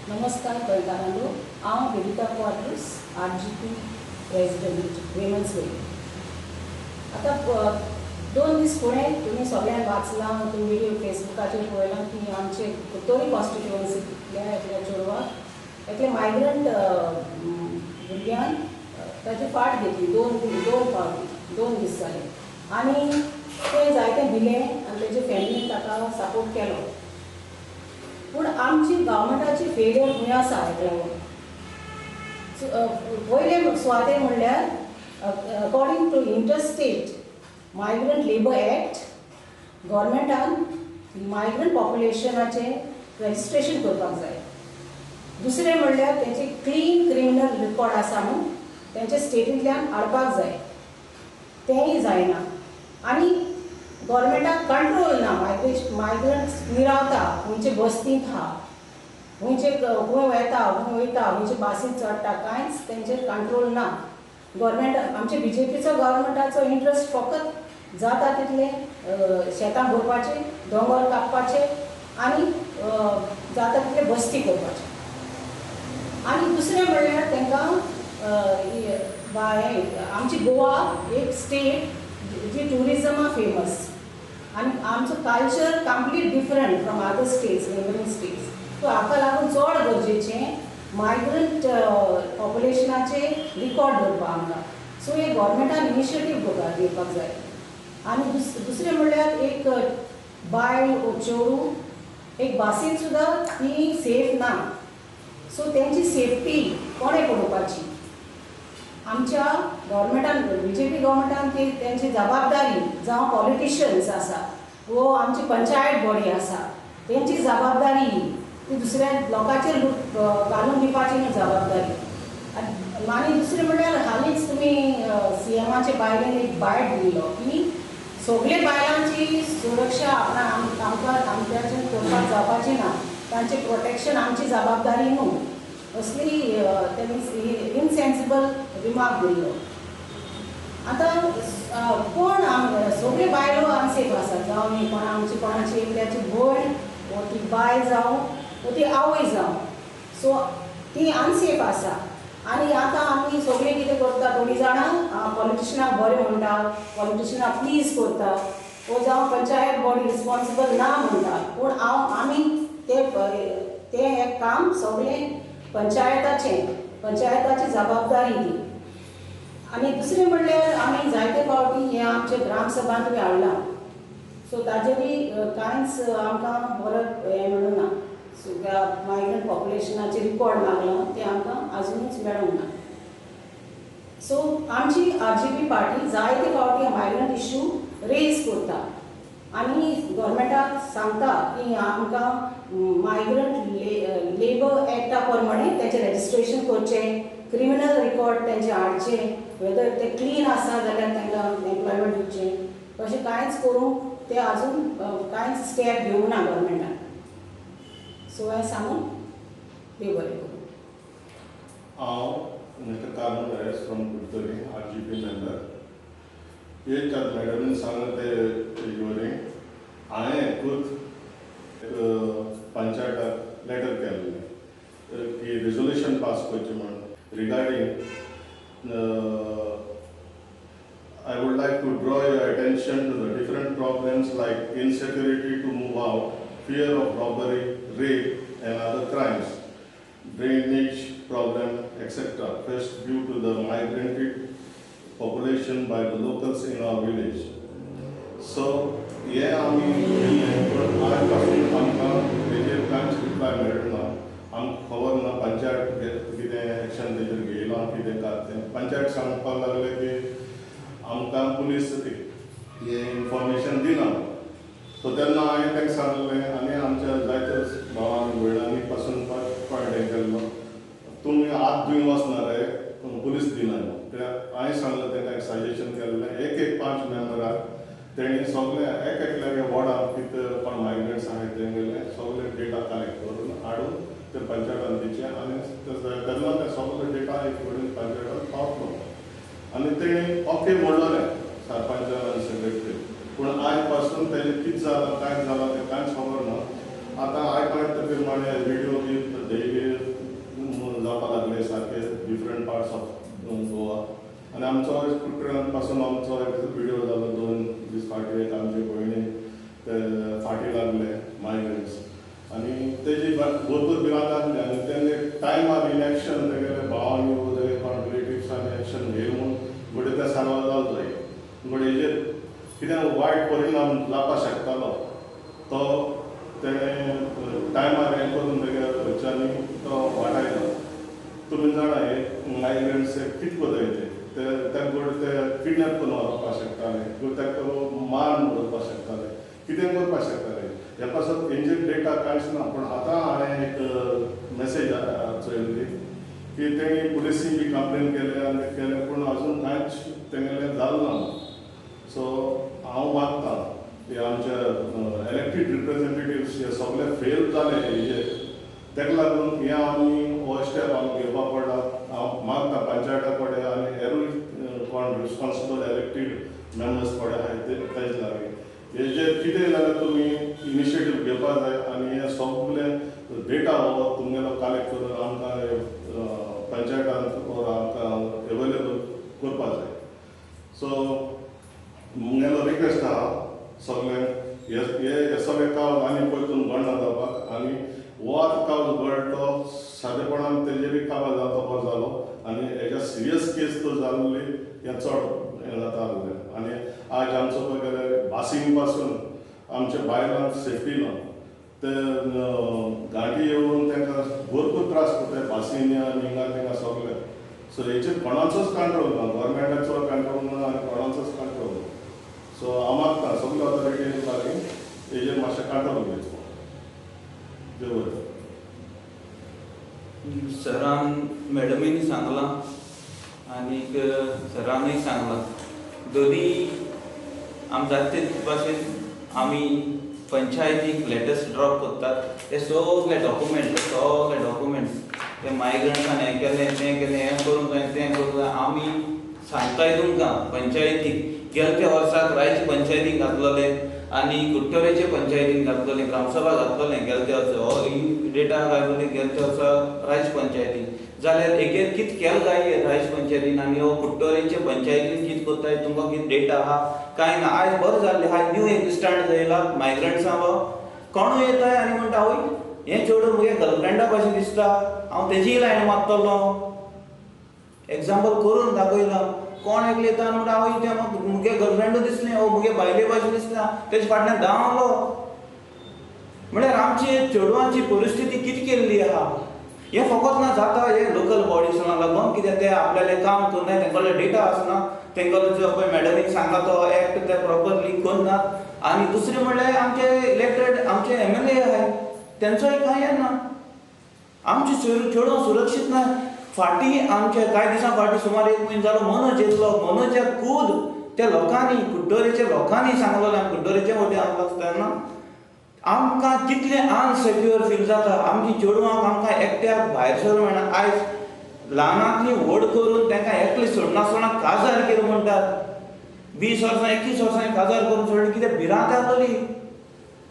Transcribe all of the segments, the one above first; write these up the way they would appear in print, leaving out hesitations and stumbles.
नमस्कार गोंयकारांनो, हांव Bebita Quadros, RGP president, women's wing. आतां 2 दीस फुडें तुमी सगळ्यांक वाचलां, तुमी व्हिडिओ फेसबुकाचेर पळयलां की आमचे कुडतरी कॉन्स्टिट्युअन्सींतल्या एकल्या चेडवाक एकले मायग्रंट भुरग्यान ताची फाट घेतली दोन दोन फावटी, 2 दीस जाले आनी तें जायतें भिलें आनी तेजे फॅमिलीन ताका सपोर्ट केलो. पूण आमची गव्हर्मेंटाची फेलियर खंय आसा हेका लागून? पयले सुवातेर म्हणल्यार, according to Interstate Migrant Labour Act, गव्हर्मेंटान migrant पॉप्युलेशनाचें registration करपाक जाय. दुसरें म्हणल्यार तेंचे क्लीन क्रिमिनल रिकॉर्ड आसा न्हू, तेंचे स्टेटींतल्यान हाडपाक जाय. तेंय जायना आनी गव्हर्मेंटाक कंट्रोल ना. मायग्रंट्स खंय रावता, खंयचे बस्तींत आहा, खंयचे खंय वेता, खंय वयता, खंयचे बासीन चडटा, कांयच तेंचेर कंट्रोल ना. गव्हर्मेंट, आमचे बीजेपीचो गव्हर्मेंटाचो इंट्रस्ट फकत जाता तितले शेतां भरपाचे, दोंगर कापपाचे आनी जाता तितले बस्ती करपाचे. आनी दुसरें म्हणल्यार तांकां आमची गोवा एक स्टेट जी ट्युरिजमा फेमस आनी आमचो culture complete different from other states, neighbouring states. So हाका लागून चड गरजेचें मायग्रंट पॉप्युलेशनाचे रिकॉर्ड दवरपा आमकां. सो हे गव्हर्मेंटान इनिशिएटीव घेवपाक जाय. आनी दुसरें म्हणल्यार एक बायल वो चेडूं एक बासीन सुद्दां ती सेफ ना. सो तेंची सेफ्टी कोणें पळोवपाची? आमच्या गव्हर्मेंटान, बीजेपी गव्हर्मेंटान ती तेंची जबाबदारी, जावं पॉलिटिशियन्स आसा वो आमची पंचायत बॉडी आसा, तेंची जबाबदारी ही. ती दुसऱ्या लोकांचेर घालून दिवपाची न्हू जबाबदारी. आनी दुसरें म्हणल्यार हालींच तुमी सीएमाचे बायलेन एक बायट दिल्लो की सगळे बायलांची सुरक्षा आपणा आमकां आमच्याच्यान करपाक जावपाची ना, तांचें प्रोटेक्शन आमची जबाबदारी न्हू, असली तेणी इनसेन्सिबल रिमार्क दिल्लो. आतां कोण सगळ्यो बायलो अनसेफ आसात, जावं न्ही कोणा आमची कोणाची एकल्याची भयण वो ती बायल जावं वो ती आवय जावं, सो ती अनसेफ आसा. आनी आतां आमी सगळीं कितें करता? थोडीं जाणां पॉलिटिशनाक बरें म्हणटा, पॉलिटिशनाक प्लीज करता वो जावं पंचायत बॉडी रिस्पॉन्सिबल ना म्हणटा. पूण हांव आमी ते तें हें काम सगळें पंचायताचें, पंचायताची जबाबदारी ती. आनी दुसरें म्हणल्यार आमी जायते फावटी हें आमचे ग्रामसभांतूय हाडलां. सो ताजेरूय कांयच आमकां बरो हें मेळूं ना. सो मायग्रंट पॉप्युलेशनाचे रिकॉर्ड मागलां, तें आमकां आजुनूच मेळूंक ना. सो आमची आरजीपी पार्टी जायते फावटी मायग्रंट इश्यू रेज करता आनी गव्हर्मेंटाक सांगता की आमकां मायग्रंट लेबर एक्टा प्रमाणे तेचें रेजिस्ट्रेशन करचें, क्रिमिनल रिकॉर्ड तेंचे हाडचे, वेदर ते क्लीन आसा जाल्यार तांकां एम्प्लॉयमेंट दिवचें. अशें कांयच करूंक ते आजून कांयच स्टेप घेवंक ना गव्हर्मेंटान. सो हें सांगून देव बरें करूं. हांव mister Carmen S from Curtorim, RGP member. एक आतां मॅडमीन सांगलें ते हेजेवरी हांवें एकूच पंचायताक लेटर केल्लें की रेजोल्युशन पास करचें म्हण regarding, I would like to draw your attention to the different problems like insecurity to move out, fear of robbery, rape and other crimes, drainage problem, etc. faced due to the migrated population by the locals in our village. So, हे आमी केल्लें, पूण आयज पासून आमकां तेजेर कांयच reply मेळना. आमकां खबर ना पंचायत कितें एक्शन तेजेर घेयलां, कितें काय तें. पंचायत सांगपाक लागले की आमकां पुलीस हें इन्फॉर्मेशन दिना. सो तेन्ना हांवें तांकां सांगलें आनी आमच्या जायते भावांनी भयणांनी पासून पॉयंट हें केल्लो, तुमी आत दुय वचना रे, पुलीस दिना. ते हांवें सांगलें तांकां, एक सजेशन केल्लें, एक एक पांच मेंबराक तेणी सगळे एक एकल्यागे वॉर्डान कितें कोण मायग्रंट्स आहाय तेंगेले सगळे डेटा कलेक्ट करून हाडून ते पंचायतान दिवचे. आनी तेन्ना ते सगळे डेटा एक कडेन पंचायतान पावतलो आनी तेणी ओके म्हणलेलें सरपंचान आनी सेक्रेटरी. पूण आयज पासून तेजें कितें जालां, कांय जालां तें कांयच खबर ना. आतां आयकून येता प्रमाणे व्हिडिओ बी डेली जावपाक लागले सारके डिफरंट पार्ट्स ऑफ गोवा. आनी आमचो कुट्टूरान पासून आमचो एक विडियो जालो 2 दीस फाटीं. एक आमचे भयणी ते फाटीं लागले मायग्रंट्स आनी तेजी भरपूर भिरांत आसली आनी तेन्ना टायमार इनएक्शन, तेगेले भावांनी वो तेगे कोण रिलेटिव्सांनी एक्शन घेय म्हूण घडये तें सारवार जाल जाय. घडये हेजेर कितें वायट परिणाम जावपाक शकतालो, तो तेणें टायमार हें करून तेगे घरच्यांनी तो वाटायलो. तुमी जाणा, हे मायग्रंट्स कितें करताय ते ते तांकां ते किडनॅप करून व्हरपाक शकताले किंवा तांकां मारून उडोवपाक शकताले, कितें करपाक शकताले. ह्या पासत हेंचेर डेटा कांयच ना. पूण आतां हांवें एक मॅसेज चोयल्ली की तेणी पुलिसीन बी कंप्लेन केले आनी केलें, पूण अजून कांयच तेंगेलें जालें ना. सो हांव मागता की आमचे इलेक्टेड रिप्रेझेंटेटिव्स हे सगळे फेल जाले हेजेर, ताका लागून हें आमी हो स्टेप आमी घेवपाक पडला. हांव मागता पंचायता कडेन आनी हेरूय कोण रिस्पॉन्सिबल इलेक्टेड मेंबर्स पळय आहाय ते तेजे लागीं, हेजेर कितें जाल्यार तुमी इनिशिएटीव घेवपाक जाय आनी हे सगळे डेटा हो तुमगेलो कलेक्ट करून आमकां पंचायतान ओर आमकां एवेलेबल करपाक जाय. सो मुगेलो रिक्वेस्ट आहा सगळ्यांक, हे हे सगळे कावज आनी परतून घडना जावपाक आनी हो आतां कावज घडलो, सादेपणान तेजेरूय काबार जाता बरो जालो आनी हेज्या सिरियस केस तर जाल्ली हें चड हें जाता आसलें. आनी आज आमचो पळय गेल्यार बासींग पासून आमच्या बायलांक सेफ्टी ना. ते गाडी येवन तांकां भरपूर त्रास करताय बासींनी आनी हिंगा थिंगा सगळे. सो हेचेर कोणाचोच कंट्रोल ना, गव्हर्मेंटाचो कंट्रोल ना आनी कोणाचोच कंट्रोल ना. सो हांव मागता सगळे ऑथॉरिटीन लागीं, हेजेर मातशें कंट्रोल घेवचो. देव बरें. सरान मॅडमीन सांगलां आनीक सरानूय सांगलां, दोनी आम जाता ते भाशेन आमी पंचायतीक लेटर्स ड्रॉप करतात. ते सगळे डॉक्युमेंट, सगळे डॉक्युमेंट्स, ते मायग्रंट्सान हें केलें, तें केलें, हें करूंक जाय, तें करूंक जाय, आमी सांगताय तुमकां. पंचायतीक गेले त्या वर्साक रायचे पंचायतीक घातलोले आनी कुडटरेचे पंचायतीन घातलोले, ग्रामसभा घातलोले गेले त्या वर्सा. हो ही डेटा घातलोली गेले त्या वर्सा रायच पंचायतीन. जाल्यार हेगेर कितें केलें काय रायच पंचायतीन आनी हो कुडटरेचे पंचायतीन कितें करताय, तुमकां कितें डेटा आहा? कांय ना. आयज बरें जाल्लें आहा, न्यू एक स्टार्ट येयला मायग्रंट्सां. हो कोणूय येताय आनी म्हणटा, आवय, हें चेडूं मुगे गर्लफ्रेंडा भाशेन दिसता, हांव तेजीय लायन मारतलो. एग्जाम्पल करून दाखयलां. कोण एकले येता आनी म्हणटा, आवय, तें म्हाका मुगे गर्लफ्रेंडू दिसलें, ओ मुगे बायले भाशेन दिसता, तेजे फाटल्यान धांवलो. म्हळ्यार आमची चेडवांची परिस्थिती कितें केल्ली आहा. हें फकत ना जाता हें लोकल बॉडीसांक लागून, कित्याक ते आपल्यालें काम करनाय, तेंगेलो डेटा आसना, तेंगेलो जो पळय मॅडमीन सांगला तो एक्ट ते प्रॉपरली करनात. आनी दुसरें म्हणल्यार आमचे इलेक्टेड, आमचे एमएलए आहाय, तेंचोय कांय येना. आमची चेडवां सुरक्षीत ना. फाटीं आमचे कांय दिसां फाटीं, सुमार एक म्हयनो जालो, मनोज येतलो. मनोजाक खूद त्या लोकांनी, कुडटरेच्या लोकांनी सांगलेलें, कुडटरेचे वटेन आसलो तेन्ना आमकां कितलें अनसेक्युअर फील जाता. आमची चेडवांक आमकां एकट्याक भायर सरूंक मेळना. आयज ल्हानांतली व्हड करून तांकां एकलें सोडनासतना काजार केलें म्हणटात. 20 वर्सां, 21 वर्सां काजार करून सोडलें, कित्याक भिरांत आसलोली.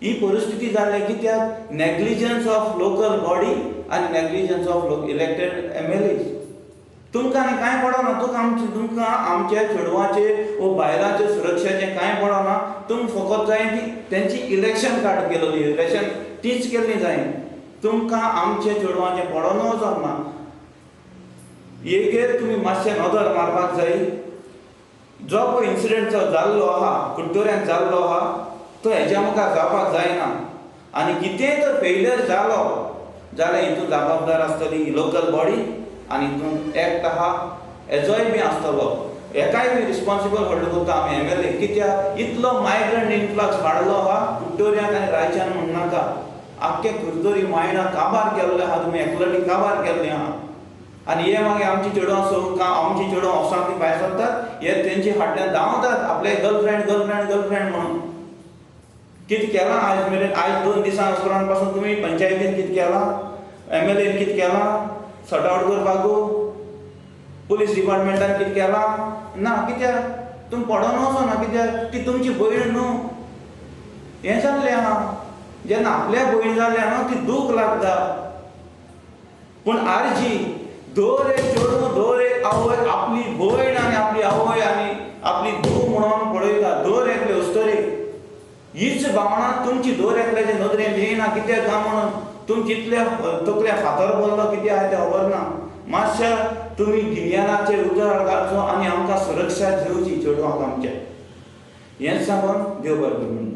ही परिस्थिती जाल्ली कित्याक? नेग्लिजन्स ऑफ लोकल बॉडी आनी negligence of elected MLA. तुमकां आनी कांय पडना. तुका आमचे, तुमकां आमच्या चेडवांचे वो बायलांचे सुरक्षाचें कांय पडना. तुमकां फकत जाय ती तेंची इलेक्शन कार्ड केलोली, इलेक्शन तीच केल्ली जाय. तुमकां आमच्या चेडवांचें पडोन वचोंक ना. हेगेर तुमी मातशें नदर मारपाक जाय. जो पळय इन्सिडंट जो जाल्लो आहा, कुडटोऱ्यांत जाल्लो आहा, तो हेज्या मुखार जावपाक जायना. आनी कितेंय तर फेलियर जालो जाल्यार हितून जबाबदार आसतली लोकल बॉडी आनी हितून एक्ट आहा हेजोय बी आसतलो. हेकाय बी रिस्पॉन्सिबल व्हडलो करता आमी एमएलए, कित्याक इतलो मायग्रंट इनफ्लक्स वाडलो आहा कुडटोऱ्यांत आनी रायच्यान म्हणनाका, आख्खे कुडटोरी मायणा काबार केल्ले आहा तुमी, एकलटी काबार केल्ले आहा. आनी हे मागीर आमची चेडवां सोडून, आमची चेडवां ऑफिसांत ती भायर सरतात, हे तेंचे फाटल्यान धांवतात आपले गर्लफ्रेंड, गर्लफ्रेंड, गर्लफ्रेंड म्हणून. कितें केलां आयज मेरेन? आयज 2 दिसां उपरांत पासून तुमी पंचायतीन कितें केलां, एमएलएन कितें केलां सॉर्ट आवट करपाकू? पुलीस डिपार्टमेंटान कितें केलां? ना. कित्याक तुमी पडोन वचना? कित्याक ती तुमची भयण न्हू. हें जाल्लें आहा. जेन्ना आपल्या भयण जालें न्हू, ती दूख लागता. पूण आरजी दर एक चेडूं, दर एक आवय आपली भयण आनी आपली आवय आनी आपली धूव म्हणून पळयता. दर एकले अस्तुरेक हीच भावना तुमची दर एकल्याच्या नदरेन येयना कित्याक काय म्हणून तुमची इतल्या तकल्या फातर पडलो कितें आहा तें खबर ना. मातशा तुमी गिन्यानाचेर उजवाड घालचो आनी आमकां सुरक्षा दिवची चेडवांक आमच्या. हेंच सांगून देव बरें करूं.